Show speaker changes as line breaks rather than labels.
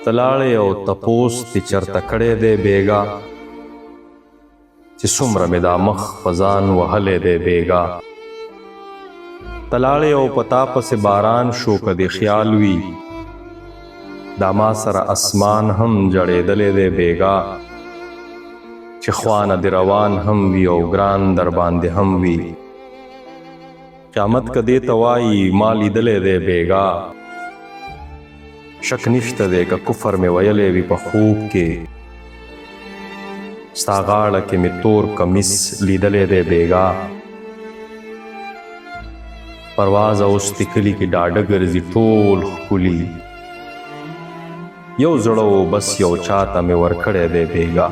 ته لاړې او تپوس دې چرته کړی دی بېګا، چې څومره مې دا مخ په ځان وهلی دی بېګا. ته لاړې او په تا پسې باران شو که دې خیال وي، دا ما سره اسمان هم ژړېدلی دی بېګا. چې خوا نه دې روان هم وي او ګران درباندې هم وي، قیامت که دې ته وایي ما لیدلی دی بېګا. شک نشته دی که کفر مې ویلی وي په خوب کې، ستا غاړه کې مې تور کمیس لیدلی دی بېګا. پروازه اوس دې کلي کې ډاډه ګرځي ټول ښکلي، یو زړه و بس یو چاته مې ورکړی دی بېګا.